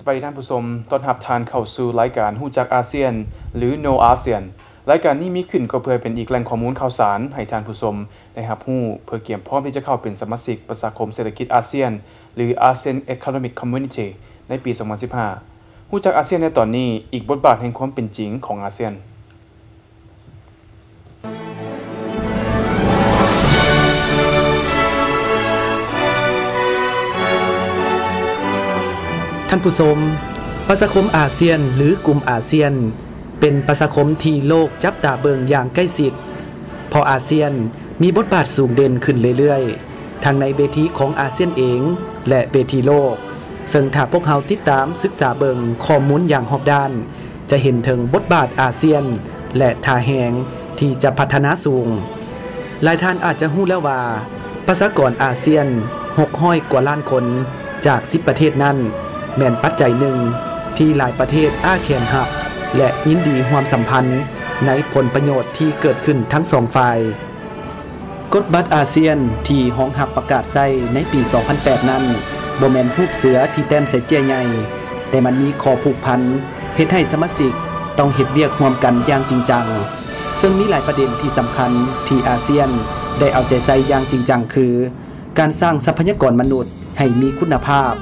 ສະບາຍດີທ່ານຜູ້ຊົມ, ຕ້ອນຮັບທ່ານເຂົ້າສູ່ລາຍການຮູ້ຈັກອາຊຽນ ຫຼື Know ASEAN. ລາຍການນີ້ມີຂຶ້ນກໍເພື່ອເປັນອີກແຫຼ່ງຂໍ້ມູນຂ່າວສານໃຫ້ທ່ານຜູ້ຊົມໄດ້ຮັບຮູ້ ເພື່ອກຽມພ້ອມທີ່ຈະເຂົ້າເປັນສະມາຊິກປະຊາຄົມເສດຖະກິດອາຊຽນ ຫຼື ASEAN Economic Community ໃນປີສອງພັນສິບຫ້າ. ຮູ້ຈັກອາຊຽນໃນຕອນນີ້, ອີກບົດບາດແຫ່ງຄວາມເປັນຈິງຂອງອາຊຽນ. ທ່ານຜູ້ຊົມ, ປະຊາຄົມອາຊຽນ ຫຼື ກຸ່ມອາຊຽນ ເປັນປະຊາຄົມທີ່ໂລກຈັບຕາເບິ່ງຢ່າງໃກ້ຊິດ, ເພາະອາຊຽນມີບົດບາດສູງເດັ່ນຂຶ້ນເລື້ອຍໆ ທັງໃນເວທີຂອງອາຊຽນເອງ ແລະ ເວທີໂລກ, ເຊິ່ງຖ້າພວກເຮົາຕິດຕາມສຶກສາເບິ່ງຂໍ້ມູນຢ່າງຮອບດ້ານ, ຈະເຫັນເຖິງບົດບາດອາຊຽນ ແລະ ທ່າແຮງທີ່ຈະພັດທະນາສູງ. ຫຼາຍທ່ານອາດຈະຮູ້ແລ້ວວ່າ ປະຊາກອນອາຊຽນຫົກຮ້ອຍກວ່າລ້ານຄົນຈາກສິບປະເທດນັ້ນ ແມ່ນປັດໄຈໜຶ່ງທີ່ຫຼາຍປະເທດອ້າແຂນຮັບ ແລະ ຍິນດີຮ່ວມສຳພັນໃນຜົນປະໂຫຍດທີ່ເກີດຂຶ້ນທັງສອງຝ່າຍ. ກົດບັດອາຊຽນທີ່ຮອງຮັບປະກາດໃຊ້ໃນປີສອງພັນແປດນັ້ນ ບໍ່ແມ່ນຮູບເສືອທີ່ແຕ້ມໃສ່ເຈ້ຍໃຫຍ່, ແຕ່ມັນມີຂໍ້ຜູກພັນເຮັດໃຫ້ສະມາຊິກຕ້ອງເຮັດວຽກຮ່ວມກັນຢ່າງຈິງຈັງ, ເຊິ່ງມີຫຼາຍປະເດັນທີ່ສຳຄັນທີ່ອາຊຽນໄດ້ເອົາໃຈໃສ່ຢ່າງຈິງຈັງ ຄື ການສ້າງຊັບພະຍາກອນມະນຸດໃຫ້ມີຄຸນນະພາບ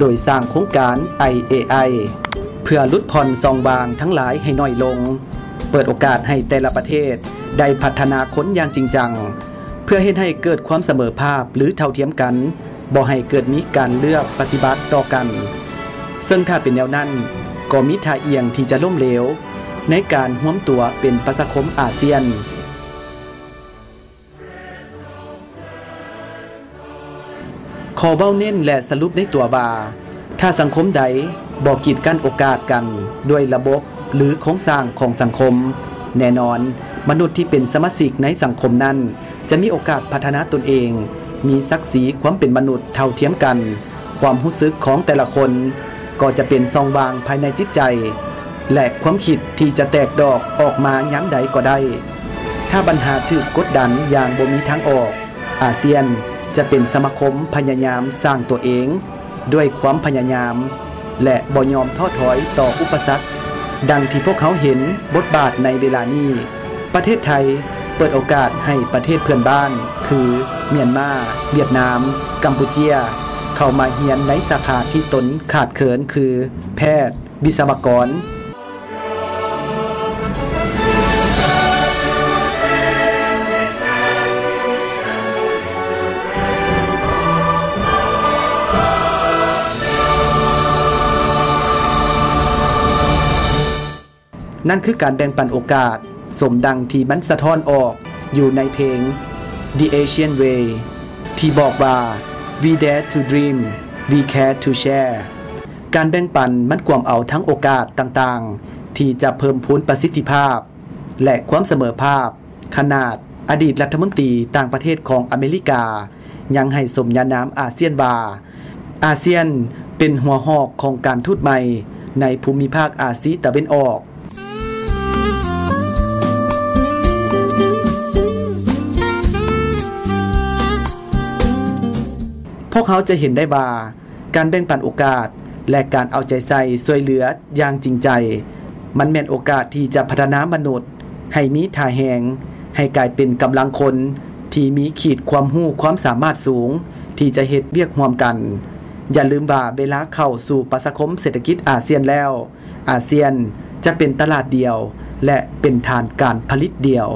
ໂດຍສ້າງໂຄງການ ໄອເອໄອ ເພື່ອຫຼຸດຜ່ອນຊ່ອງວ່າງທັງຫຼາຍໃຫ້ໜ້ອຍລົງ, ເປີດໂອກາດໃຫ້ແຕ່ລະປະເທດໄດ້ພັດທະນາຄົນຢ່າງຈິງຈັງ ເພື່ອເຮັດໃຫ້ເກີດຄວາມສະເໝີພາບ ຫຼື ເທົ່າທຽມກັນ, ບໍ່ໃຫ້ເກີດມີການເລືອກປະຕິບັດຕໍ່ກັນ, ເຊິ່ງຖ້າເປັນແນວນັ້ນ ກໍມີທ່າອ່ຽງທີ່ຈະລົ້ມເຫຼວໃນການຮວມຕົວເປັນປະຊາຄົມອາຊຽນ. ຂໍເວົ້າເນັ້ນ ແລະ ສະຫຼຸບໃນຕົວວ່າ ຖ້າສັງຄົມໃດບໍ່ກີດກັ້ນໂອກາດກັນດ້ວຍລະບົບ ຫຼື ໂຄງສ້າງຂອງສັງຄົມ, ແນ່ນອນ ມະນຸດທີ່ເປັນສະມາຊິກໃນສັງຄົມນັ້ນ ຈະມີໂອກາດພັດທະນາຕົນເອງ, ມີສັກສີຄວາມເປັນມະນຸດເທົ່າທຽມກັນ. ຄວາມຮູ້ສຶກຂອງແຕ່ລະຄົນກໍຈະເປັນຊ່ອງວ່າງພາຍໃນຈິດໃຈ ແລະ ຄວາມຄິດທີ່ຈະແຕກດອກອອກມາຍາມໃດກໍໄດ້. ຖ້າບັນຫາຖືກກົດດັນຢ່າງບໍ່ມີທາງອອກ, ອາຊຽນຈະເປັນສະມາຄົມພະຍາຍາມສ້າງຕົວເອງດ້ວຍຄວາມພະຍາຍາມ ແລະ ບໍ່ຍອມທໍ້ຖອຍຕໍ່ອຸປະສັກ. ດັ່ງທີ່ພວກເຮົາເຫັນບົດບາດໃນເວລານີ້, ປະເທດໄທເປີດໂອກາດໃຫ້ປະເທດເພື່ອນບ້ານ ຄື ມຽນມາ, ຫວຽດນາມ, ກຳປູເຈຍ ເຂົ້າມາຮຽນໃນສາຂາທີ່ຕົນຂາດເຂີນ ຄື ແພດ, ວິສະວະກອນ. ນັ້ນຄືການແບ່ງປັນໂອກາດ, ສົມດັ່ງທີ່ມັນສະທ້ອນອອກຢູ່ໃນເພງ The Asian Way ທີ່ບອກວ່າ We dare to dream, we care to share. ການແບ່ງປັນມັນກວມເອົາທັງໂອກາດຕ່າງໆ ທີ່ຈະເພີ່ມພູນປະສິດທິພາບ ແລະ ຄວາມສະເໝີພາບ. ຂະໜາດອະດີດລັດຖະມົນຕີຕ່າງປະເທດຂອງອາເມລິກາ ຍັງໃຫ້ສົມຍານາມອາຊຽນວ່າ ອາຊຽນເປັນຫົວຫອກຂອງການທູດໃໝ່ໃນພູມິພາກອາຊີຕາເວັນອອກ. ພວກເຮົາຈະເຫັນໄດ້ວ່າ ການແບ່ງປັນໂອກາດ ແລະ ການເອົາໃຈໃສ່ຊ່ວຍເຫຼືອຢ່າງຈິງໃຈ, ມັນແມ່ນໂອກາດທີ່ຈະພັດທະນາມະນຸດໃຫ້ມີທ່າແຮງ, ໃຫ້ກາຍເປັນກຳລັງຄົນທີ່ມີຂີດຄວາມຮູ້ຄວາມສາມາດສູງ ທີ່ຈະເຮັດວຽກຮ່ວມກັນ. ຢ່າລືມວ່າເວລາເຂົ້າສູ່ປະຊາຄົມເສດຖະກິດອາຊຽນແລ້ວ, ອາຊຽນຈະເປັນຕະຫຼາດດຽວ ແລະ ເປັນຖານການຜະລິດດຽວ.